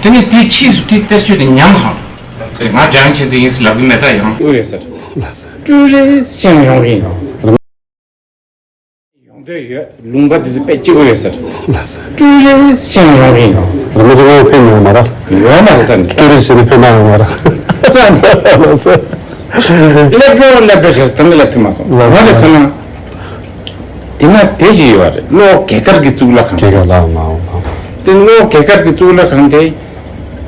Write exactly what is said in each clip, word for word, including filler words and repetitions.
དེ་ནས་དེའི་ཕྱིས་སུ་དེའི་གཏེར་ཆོས་དེ་ཉམས་སོང་། ང་འཇམ་དབྱངས་མཁྱེན་བརྩེ་ཡིན་ཟེར་ལབ་གི་མེད་ད། ཡང་ཨོ་ཡོད་ཟེར། ཀྲུའུ་རེན་ཅང་ཡོང་གི་ཡིན། ཡོང་འདོད་ཡོད། ལུང་པ་འདི་ཚོ་དཔེ་སྐྱིད་པོ་ཡོད་ཟེར། ཀྲུའུ་རེན་ཅང་ཡོང་གི་ཡིན། ར་མ་ཅོ་ང་ཕན་ཡོང་མ་ར། ཡོད་མ་རེད་ཟེར། ཀྲུའུ་རེན་ཟེར་ནས་ཕན་མ་ཡོང་མ་ར། ཟེར། ལབ་འགྲོ་ལབ་འགྲོ་བྱས་ད་ནི་ལབ་ཐུབ་མ་སོང་། ང་རེད་ཟེར་ན། དེ་ན་དེ་ཞིག་ཡོད་རེད། གློ་བོ་གེ་དཀར་གྱི་གཙུག་ལག་ཁང་། གེ་དཀར་ལགས་མ་འོང་། དེ་གློ་བོ་གེ་དཀར་གྱི་གཙུག་ལག་ཁང་དེ།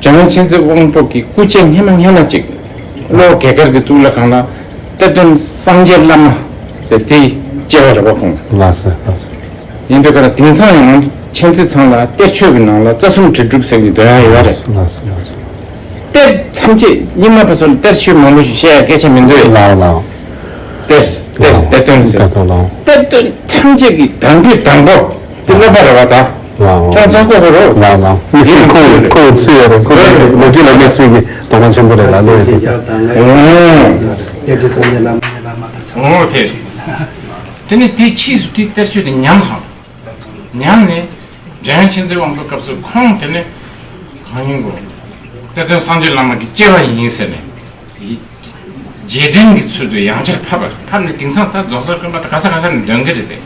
འཇམ་དབྱངས་མཁྱེན་བརྩེ་དབང་པོ་གི་སྐུ་ཕྱྭ་སྔ་མ་སྔ་མ་ཅིག་གློ་བོ་གེ་དཀར་གྱི་གཙུག་ལག་ཁང་ལ་གཏེར་སྟོན་སངས་རྒྱས་བླ་མ་ཟེར་དེའི་སྐྱེ་བ་རེད་པ་ཁོང་། ལགས་སོ་ལགས་སོ། ཡིན་པའི་ཁར་དེང་སང་ཡང་མཁྱེན་བརྩེ་ཚང་ལ་གཏེར་ཆོས་ཀྱི་ནང་ལ་རྩ་གསུམ་དྲིལ་སྒྲུབ་ཟེར་གྱི་འདོན་ཡ་ཡོད་རེད། ལགས་སོ་ལགས་སོ། གཏེར་ཐམས་ཅད་རྙིང་མ་པ་ཚོ་ལ་གཏེར་ཆོས་མང་པོ་ཞིག་བཤད་ཡ་སྐད་ཆ་མི་འདུག་ལགས་ལགས། གཏེར་གཏེར་གཏེར་སྟོན་ཟེར། གཏེར་སྟོན་ལགས། གཏེར་སྟོན་ཐམས་ཅད་ཀྱི་དང་པོའི་དང་པོ་དེ་སློབ་པ་རེད་པ་ད། ལགས་ལགས། ཁྱོད་ཚང་ཀོ་ཧོ་རོ། ལགས་ལགས། མི་སྲིད་ཁོང་ཁོང་ཚུད་ཡོད་རེད། ཁོང་ལོ་རྒྱུས་ལ་མི་སྲིད་ཀྱི་དོགས་པ་ཆེན་པོ་རེད་ལ་ལོས་རེད། ཨོ། ཨོ་དེ། དེ་ནས་དེའི་ཕྱིས་སུ་དེའི་གཏེར་ཆོས་དེ་ཉམས་སོང་། ཉམས་ནས་འཇམ་དབྱངས་མཁྱེན་བརྩེ་དབང་པོའི་སྐབས་སུ་ཁོང་དེ་ནས་གང་ཡིན་གོ། གཏེར་སྟོན་སངས་རྒྱས་བླ་མ་གི་སྐྱེ་བ་ཡིན་ཟེར་ནས། རྗེས་དྲན་གྱི་ཚུལ་དུ་ཡང་བསྐྱར་ཕབ་པ་ཕབ་ནས་དེང་སང་ད་རྫོང་སར་དཀོན་པ་ད་ག་ས་ག་ས་ནས་འདོན་གི་རེད་དེ།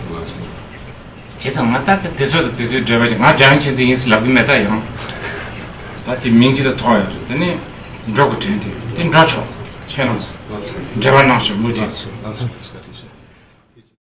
བྱས་ཙང་ང་ད་ལྟ་དེ་ཚོ་དང་དེ་ཚོའི་འབྲེལ་བ་ཞིག་ང་འཇམ་དབྱངས་མཁྱེན་བརྩེ་ཡིན་ཟེར་ལབ་གི་མེད་ད། ཡང་ད་དེ་མིང་ཅི་ད་ཐོགས་ཡོད་རེད། དེ་ནས་འགྲོ་གི་དྲན་དེ་དེ་འགྲོ་ཆོག་ཁྱེད་རང་ཚོ་འབྲེལ་བ་གནང་ཤོག་མུ་མཐུད།